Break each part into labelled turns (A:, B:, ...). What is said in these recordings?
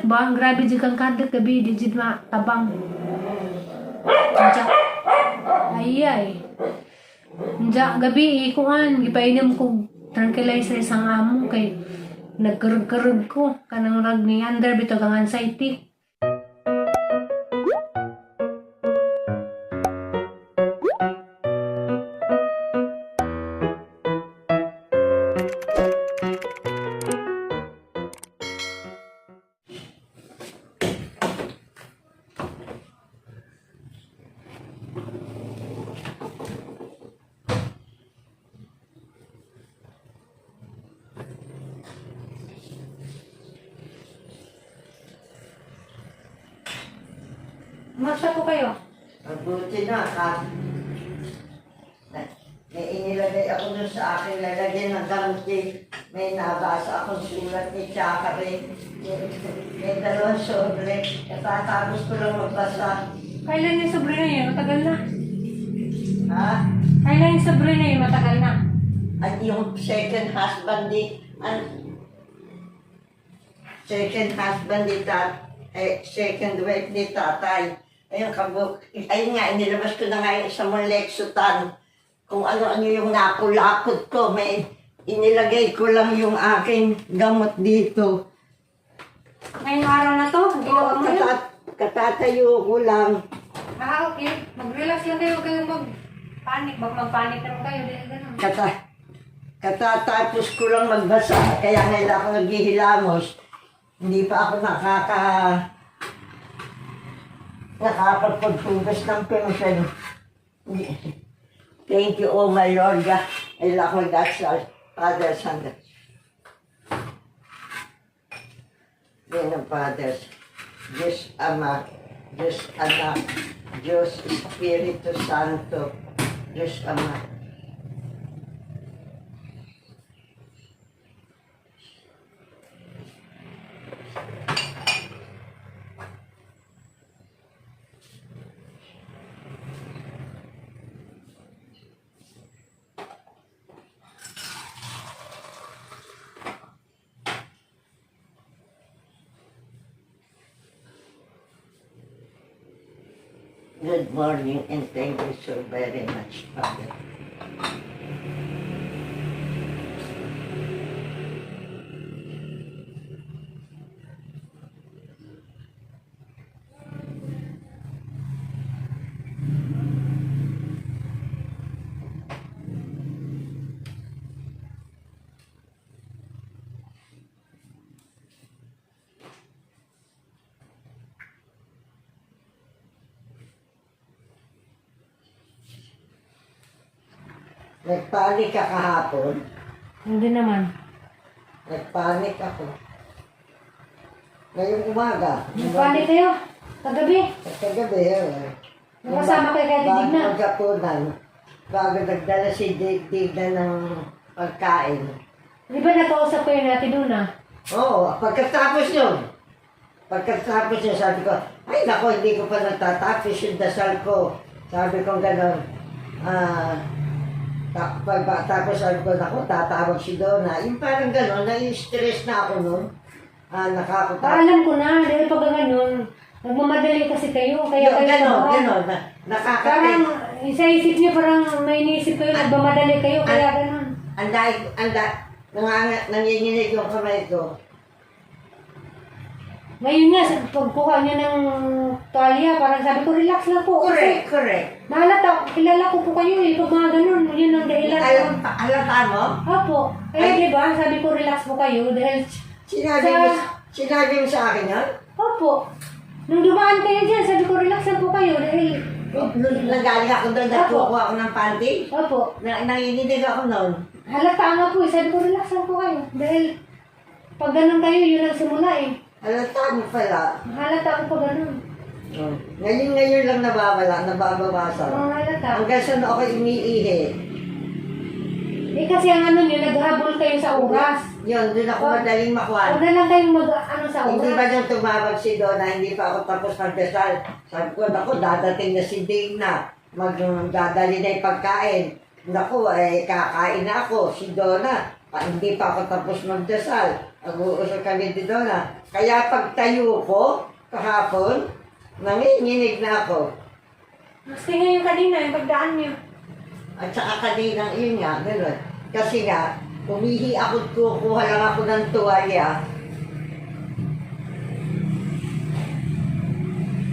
A: Kadlok ba? Grabe jud kang kadlok gabi, di jud matabang. Unsa? Ay ay. Unsa gabi ikuan gipainom ko tranquilizer sa amo kay nagkarug-karug ko kanang rag ni under bitaw kang anxiety. Masa po kayo?
B: Mabuti na ka. May inilagay ako dun sa akin lalagyan ng gamot eh. May nabasa akong sulat ni Chakare. May dalawang sobre. Katatapos ko lang magbasa.
A: Kailan yung sobre na yun? Matagal na.
B: Ha?
A: Kailan yung sobre na yun? Matagal na.
B: At yung second husband ni... Second husband ni second wife ni tatay. Ayun, kabuk. Ayun nga, inilabas ko na nga yung isang mong Lexotan. Kung ano-ano yung nakulakot ko. May inilagay ko lang yung aking gamot dito.
A: Ngayong araw na to? Ginawa mo yun?
B: Katatayo ko lang.
A: Ah, okay. Mag-relax lang kayo. Huwag kayong mag-panic. Baka mag-panic naman kayo. Dahil ganun.
B: Katatapos ko lang magbasa. Kaya ngayon ako naghihilamos. Hindi pa ako nakakapaghugas ng pimpin. Thank you, oh my Lord God. I love my God, Father, Son. Yan ang Father. Diyos Ama, Diyos Anak, Diyos Espiritu Santo, Diyos Ama. Good morning and thank you so very much, Father. Nagpanik ka kahapon.
A: Hindi naman.
B: Nagpanik ako. Ngayong umaga.
A: Nag-panic kayo. Kagabi.
B: Kagabi, eh.
A: Nakasama kayo kay
B: Bago
A: Digna.
B: maghapunan, bago nagdala si Digna ng pagkain.
A: Di ba nakausap kayo natin doon ah?
B: Oo, pagkatapos nun, sabi ko, "Ay nako, hindi ko pa natatapos yung dasal ko." Sabi ko gano'n, tapos sabi ko, "Nako, tatawag si Donna." Yung parang gano'n, nai-stress na ako nun. Nakakota.
A: Alam ko na, dahil pag ganun, nagmamadali kasi kayo. Kaya
B: Yung
A: kayo
B: gano'n,
A: nabaha.
B: gano'n, na, nakakate.
A: Parang sa isip niyo, parang may iniisip kayo, nagmamadali kayo, kaya ganun.
B: Anday, anday, nanginginig yung kamay ko.
A: Ngayon nga, pagkuha niyo ng tuwalya, parang sabi ko, "Relax lang po." Kasi
B: Correct, correct.
A: nahalata, kilala ko po kayo eh. Pag mga ganun, yun ang dahilan.
B: Alam, halata mo?
A: Opo. Kaya
B: Ay.
A: di ba, sabi ko, "Relax po kayo" dahil
B: Sinabi mo sa akin yun?
A: Opo. Nung dumaan kayo dyan, sabi ko, "Relax lang po kayo" dahil
B: Nung nanggaling ako doon, nagkukuha ako ng panty.
A: Opo.
B: Nanginginig ako noon.
A: Halata nga po eh. Sabi ko, "Relax lang po kayo." Dahil pag ganun kayo, yun ang simula eh.
B: Halata mo pala.
A: Halata ko pag ganun.
B: Oh. Ngayon lang nawawala, nababawasan.
A: Oo, halata.
B: Hanggang sa ako umiihi.
A: Eh kasi ang ano nyo, naghabol kayo sa oras.
B: Yun, doon ako madaling makuha.
A: Huwag na lang kayong mag, ano sa
B: Hindi ba
A: oras.
B: nang tumawag si Donna, hindi pa ako tapos magdasal. Sabi ko, "Naku, dadating na si Digna. Magdadali na yung pagkain. Naku, eh, kakain na ako." Si Donna, Pa, hindi pa ako tapos magdasal. Nag-uusap kami dito na. Kaya pagtayo ko, kahapon, nanginginig na ako.
A: Maski ngayon kanina, yung pagdaan niyo.
B: At saka kanina, yun nga, gano'n. Kasi nga, umihi ako, kukuha lang ako ng tuwalya.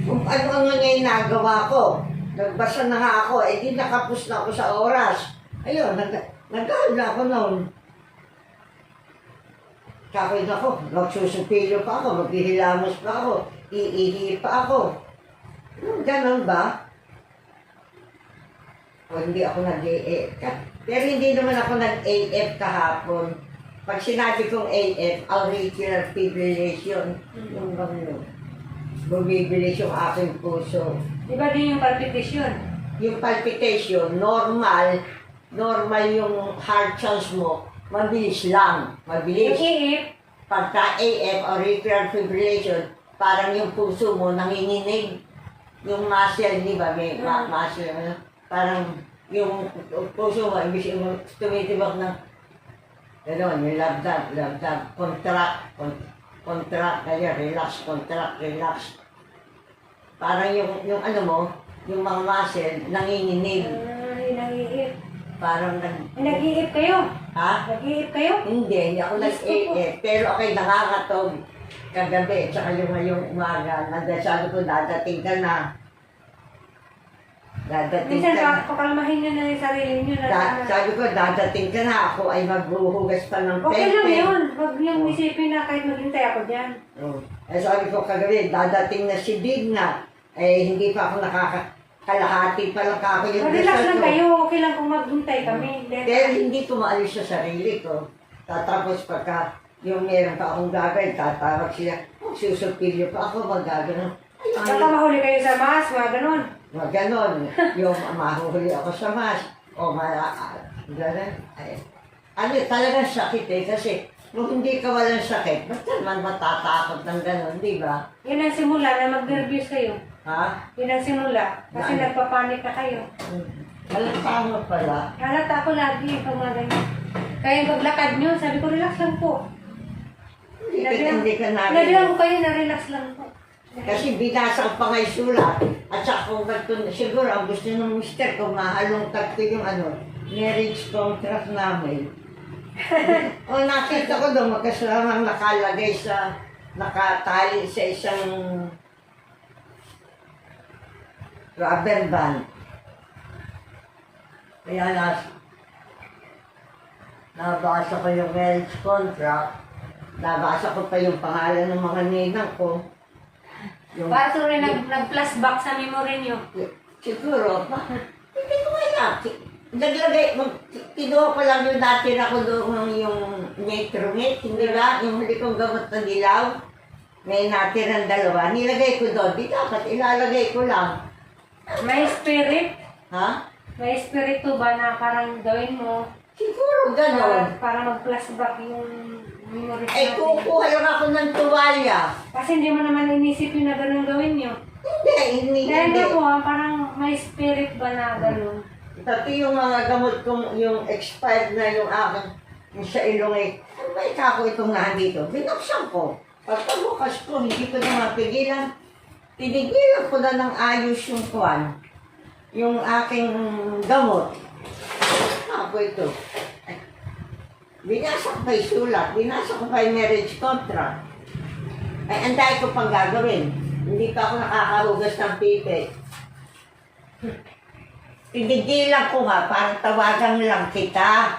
B: Kung ano-ano niya yung nagawa ko. Nagbasa na nga ako, eh di nakapos na ako sa oras. Ayun, nag na ako noon. Kakoy ako, magsusupilo pa ako, maghihilamos pa ako, iihi pa ako. Yung Ganon ba? O hindi ako nag-AF. Pero hindi naman ako nag-AF kahapon. Pag sinabi kong AF, auricular fibrillation, yung bang yun? Bumibilis yung aking puso.
A: Di ba din yung palpitation?
B: Yung palpitation, normal, normal yung heart sounds mo, mabilis lang,
A: Yung
B: mabilis.
A: AF,
B: Pagka AF, auricular fibrillation, parang yung puso mo nanginginig. Yung muscle, di ba? May muscle, ano? Parang yung puso mo, ibig sabihin tumitibok ng gano'n, yung love dab, contract, contract, kaya relax, contract, relax. Parang yung ano mo, yung mga muscle, nanginginig.
A: Ah, yung nag-AF.
B: Parang nag,
A: Eh, nag-AF kayo?
B: Ha?
A: Nag-AF kayo?
B: Hindi, hindi ako
A: Gusto ko.
B: nag-AF. Pero ako'y nakakatog kagabi, tsaka yung ngayong umaga. Sabi ko, dadating ka na. Dadating
A: Minsan,
B: ka na.
A: pakalmahin nyo na yung sarili nyo. Na,
B: Sabi ko, dadating ka na. Ako ay maghuhugas pa ng
A: Okay lang
B: pempek.
A: yun. Huwag niyong isipin na kahit maghintay ako dyan.
B: Oh. Eh, sabi ko kagabi, dadating na si Digna. Eh, hindi pa ako kalahati pa lang ako yung
A: Relax
B: dasal
A: lang
B: ko.
A: kayo. Okay lang kung maghintay kami. Then,
B: Pero hindi ko maalis sa sarili ko. Tatapos pagka yung meron pa akong gagawin, tatawag sila, magsusupilyo pa ako, magagano. Ay,
A: Baka mahuli kayo sa mass, mga ganun.
B: mga ganon. Yung mahuhuli ako sa mass. O ganon. Ay, ano, talagang sakit eh. Kasi kung hindi ka walang sakit, ba't ka naman matatakot ng ganon, di ba?
A: Yun ang simula na mag-nervous kayo.
B: Ha?
A: Yun ang simula. Kasi
B: Ano?
A: nagpapanik na kayo.
B: Halata mo pala.
A: Halata ako lagi pag mga ganyan. Kaya yung paglakad nyo, sabi ko, relax lang po.
B: Hindi ka
A: Sinabihan
B: narinig.
A: ko kayo na relax lang po.
B: Kasi binasa ko pa nga yung sulat. At saka kung ba't siguro ang gusto ng mister ko, mahalongkat ko yung ano, marriage contract namin. O nakita ko doon, magkasamang nakalagay sa, nakatali sa isang rubber band. Kaya nabasa ko yung marriage contract, nabasa ko pa yung pangalan ng mga ninang ko. Yung
A: Para siguro nag-flashback sa memory nyo.
B: Siguro, hindi ko alam. Naglagay, kinuha ko lang yung natira ko doon yung Metromate, hindi ba? Yung huli kong gamot na dilaw, may natirang dalawa. Nilagay ko doon. Di dapat, ilalagay ko lang.
A: May spirit.
B: Ha?
A: May espiritu ba na parang gawin mo
B: Siguro
A: para,
B: ganon.
A: para mag-flashback yung memory
B: Eh,
A: natin?
B: kukuha lang ako ng tuwalya.
A: Kasi hindi mo naman inisip yung na ganun gawin nyo.
B: Hindi, hindi,
A: Dahil
B: hindi.
A: nga po, parang may spirit ba na ganun?
B: Pati yung mga gamot kong, yung expired na yung akin, yung sa ilong eh, ano ba ikaw itong nandito? Binuksan ko. Pagkabukas ko, hindi ko na mapigilan. Tinigilan ko na ng ayos yung kwan, yung aking gamot. Ako ito. Ay, binasa ko pa yung sulat, binasa ko pa yung marriage contract. Ay, ang dahil ko pang gagawin. Hindi pa ako nakakahugas ng pipi. Tinigilan ko nga, parang tawagan lang kita.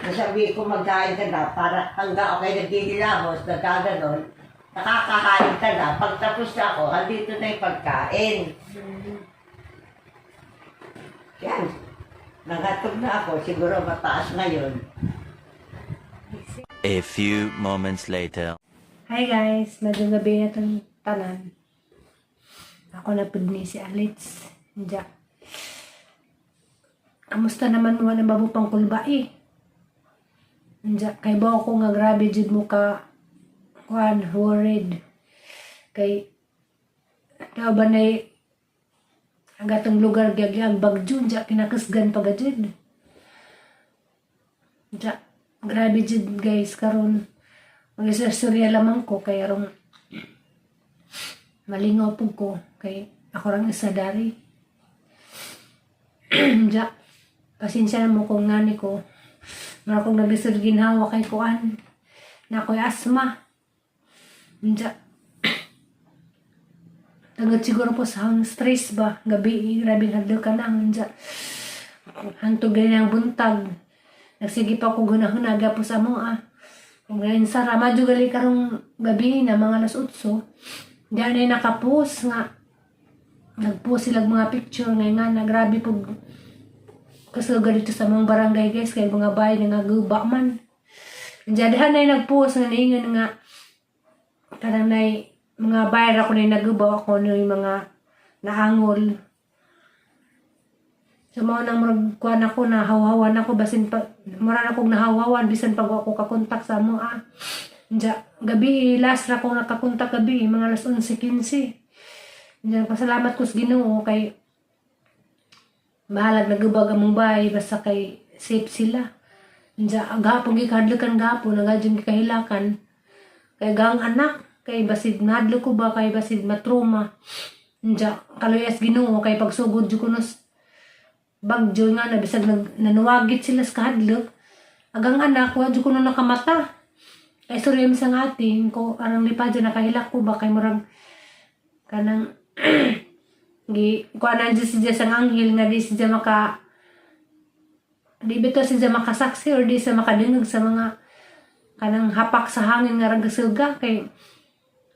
B: Nasabi ko magkain ka na, para hanggang ako ay naghihilamos, nagkaganon, nakakahain ka na. Pagtapos na ako, andito na yung pagkain. Yan. Nangatog na ako, siguro mataas ngayon.
C: A few moments later.
A: Hi guys, medyo gabi na itong tanan. Ako na pud ni si Alitz. Diya. Kamusta naman mo ang babo pang kulba eh? Diya, kay ba ako nga grabe jud mo ka kuan worried. Kay daw ba na ang gatong lugar gyagya bagyo diya kinakasgan pa gajud. Diya, Grabe jud, guys, karon. Mag-istorya lamang ko kay arong malingaw pug ko kay ako rang isa dari. Ja, pasensya na mo kung ngani ko. Mara kong naglisod ginhawa kay kuan. Na ako'y asma. Ja, tungod siguro po sa hang stress ba, gabi, grabe hadlok ka na, ja. Hantog gani ang buntag. Nagsige pa ko gunahuna po sa amo ah. Kung galing sara, madyo gali karong gabi na mga alas 8. Diyan ay nakapost nga. Nagpost sila mga picture ngay nga na grabe po kasuga dito sa mga barangay, guys, kay mga bahay na nga guba man. Diyan ay nagpost nga naingon nga kanang nay mga bayar ako na naguba ako no yung mga naangol. So mao nang murag kuan ako na hawhawan ako basin pa mura na akong nahawhawan bisan pag wa ako kakontak sa amo ah. Diya, gabi last ra ko nakakontak gabi mga alas 11:15. Diya, pasalamat ko sa Ginoo kay bahalag nagubag among bahay basta kay safe sila. Diya, gahapon gikahadlokan gahapon nagadyon gikahilakan. Kay gang anak kay basid nadlo ko ba kay basid matruma. Diya, kaluyas Ginoo kay pagsugod jud ko nos bagyo nga na bisag nanuwagit sila sa kahadlok. Agang anak, wa jud ko no nakamata. Kay sorry sa nga ating ko arang lipad dyan nakahilak ko ba kay murag kanang gi kuanan jud siya sa anghel nga di siya maka di bitaw siya makasaksi or di siya makadungog sa mga kanang hapak sa hangin nga ragasuga kay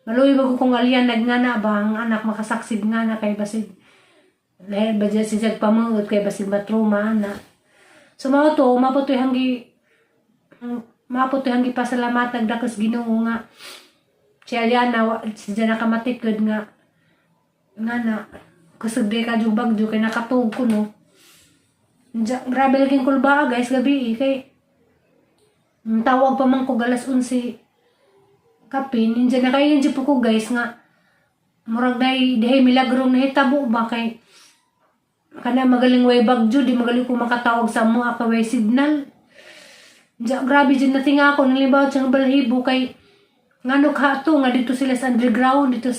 A: maluoy ba ko kung alyan nagngana ba ang anak makasaksi nga na kay basig lahi ba dyan siya pamuot kay basig matruma na. So mao to maputoy hanggi pasalamat nagdakos Ginoo nga si Aliana siya nakamatikod nga nga na kusog di ka jug bagyo kay nakatuog ko no. Diya, grabe laging kulbaa, guys, gabi eh, kay ang tawag pa man ko galas 11 kapin hindi nakaingin po ko, guys, nga murag day dihay milagrong nahitabo ba kay kana magaling way bagyo di magaling ko makatawag sa mo ka way signal. Diya, grabe dyan natinga ako nalibaw siyang balhibo kay ngano ka to nga dito sila sa underground dito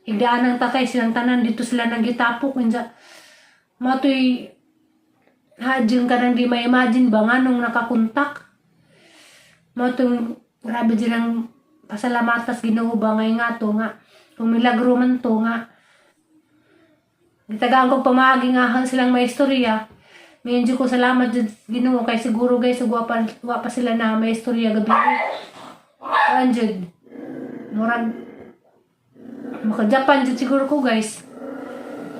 A: higdaan ng tatay silang tanan dito sila nang gitapok. Diya, matoy hadyon ka nang di ma-imagine ba nganong nakakontak mao. Grabe din ang pasalamatas Ginoo ba ngay nga to nga kung milagro man to nga gitagaan ko pamaagi nga hang silang may istorya. Medyo ko salamat jud Ginoo kay siguro, guys, wa pa sila na may istorya gabi. Kuan jud. Murag maka Japan jud siguro ko, guys.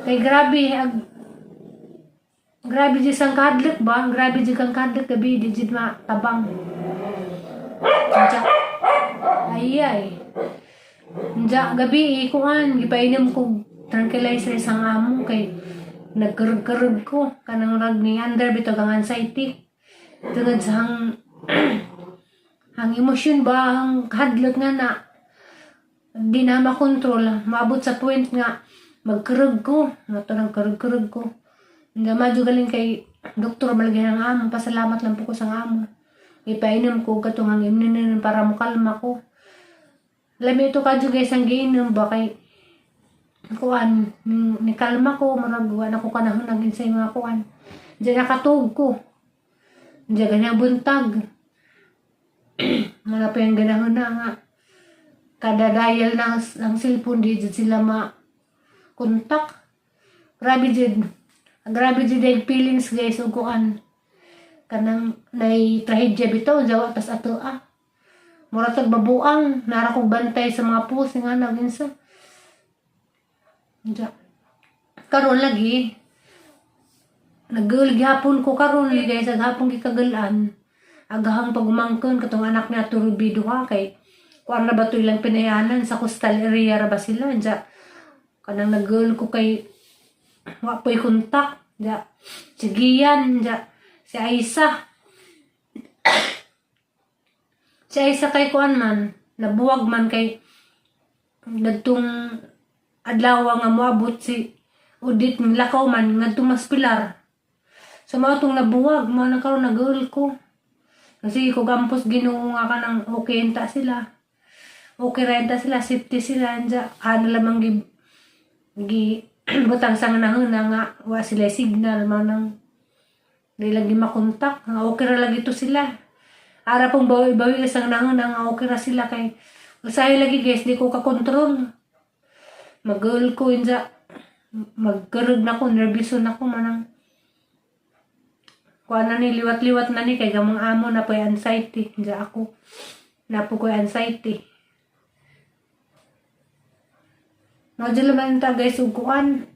A: Kay grabe ag grabe jud sang kadlok ba? Grabe jud kang kadlok gabi di jud matabang. Diya. Ay ay. Diya, gabi kuan gipainom ko tranquilizer sa amo kay nagkarug-karug ko kanang rag ni under bitaw kang anxiety. Tungod sa hang ang emosyon ba ang hadlok nga na di na makontrol, maabot sa point nga magkarug ko nga to nang karug-karug ko. Hindi madyo galing kay doktor malagay ng amo. Pasalamat lang po ko sa amo, ipainom ko katong ang imnin para mukalma ko. Lami ito kadyo, guys, ang giinom ba kay kuan ni kalma ko, murag wa na ko kanahon nagin sa mga kuan. Diyan nakatug ko. Diyan ganyan buntag. Mga pa yung ganahon na nga kada dial na ang cellphone di jud sila ma kontak. Grabe jud. Grabe jud ang feelings, guys, ug kuan kanang nay trahedya bitaw jawa tas ato ah. Mura tag babuang nara kog bantay sa mga post nga naginsa. Diya. Karon lagi nagul gihapon ko karon, guys, ag hapon gikagalan. Agahang pagumangkon katong anak niya turubi duha kay kuan ra ba to ilang pinayanan sa coastal area ra ba sila. Diya kanang nagul ko kay wa po'y kontak. Diya si Gian, diya si Aisa. Si Aisa kay kuan man, nabuwag man kay nagtong adlaw nga moabot si Udit ng lakaw man ngadto mas pilar. So mao tong nabuwag, mao na karon nagul ko. Kasi kung ampos Ginoo nga kanang okay ta sila. Okay ra ta sila, safety sila anja. Ano lamang gi gi butang sa nga nga wa sila signal man nang di lagi makontak. Nga okay ra lagi to sila. Ara pong bawi-bawi sa nahuna nga okay ra sila kay usahay lagi, guys, di ko ka-control. Mag-girl ko inja magkarog na ko, nervous na ko manang kuha na ni, liwat-liwat na ni kay gamong amo na po anxiety. Inja ako na po ko anxiety. Medyo laman ta, guys, ug kuan.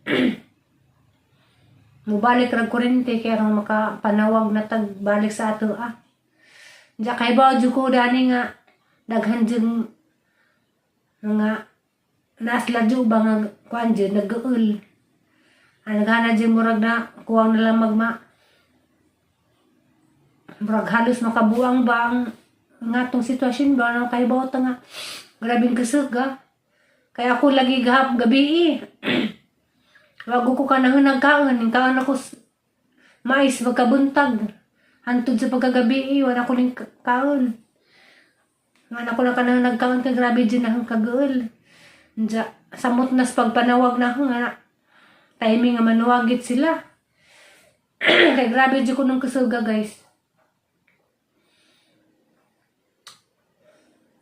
A: Mubalik rag kuryente kay aron makapanawag na tag balik sa ato ah. Diya kay ba jud ko dani nga daghan jud nga nasla jud ba nga kuan jud nag-uul. Ang naghana jud murag na kuwang na lang magma murag halos makabuang ba ang nga tong sitwasyon ba no kay ta nga grabing kusog ah. Kaya ako lagi gahap gabi eh. Wago ko kanahon nagkaon, kaon ako mais magkabuntag. Hantod sa pagkagabi eh, wala ko ning kaon. Nga ko lang kanahon nagkaon kay grabe din na kagaol. Diya, samot na sa pagpanawag na ako nga timing nga manuwagit sila. Kay grabe jud ko nung kusuga, guys.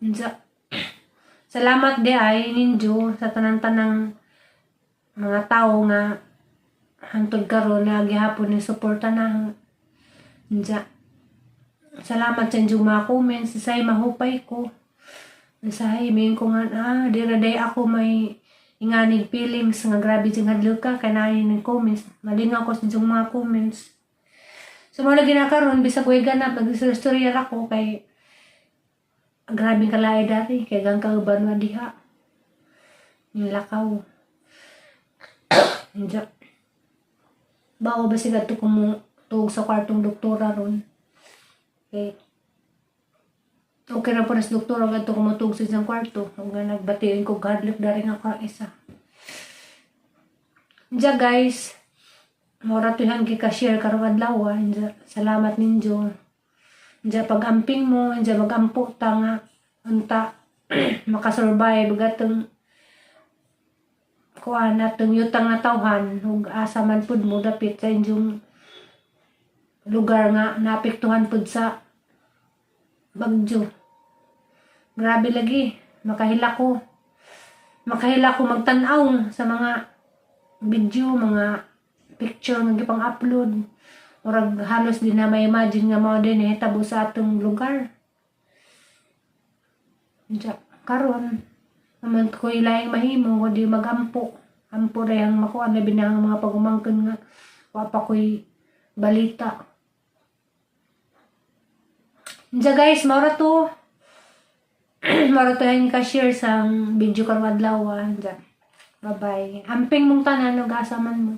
A: Diya. Salamat di ay ninyo sa tanan-tanang mga tao nga hantod karon na gihapon ni suporta na. Diya. Salamat sa inyong mga comments. Say mahupay ko. Say mayon ko nga ah, di ra day ako may inganig feelings nga grabe jud hadlok ka kay naay ng comments. Malingaw ko sa inyong mga comments. So mo lagi na karon bisag way ganap nag-istorya ra ko kay grabe kalae dari kay gang kauban wa diha. Yung lakaw. Diya. Bago ba siya to kumu tuog sa kwartong doktora ron. Okay. Okay ra po na sa doktora gadto kumutug sa isang kwarto. Ug nga nagbation ko gadlok dari nga ako ang isa. Diya, guys. Mora to yung gika-share karong adlaw. Ah. Diya, salamat ninyo. Diya pag-amping mo, diya magampo ta nga unta makasurvive gatong kuan natong yutang nga tawhan ug asa man pud mo dapit sa inyong lugar nga naapektuhan pud sa bagyo. Grabe lagi, makahila ko. Makahila ko magtan-aw sa mga video, mga picture nga gipang-upload. Murag halos di na ma-imagine nga mao din nahitabo sa atong lugar. Diya, karon naman ko laing mahimo kundi magampo. Ampo ra yang makuha na binang mga pagumangkon nga wa pa ko'y balita. Diya, guys, mao ra to. Mao ra to yung ka-share sa video karong adlaw. Diya. Bye-bye. Amping mong tanan, ug asa man mo.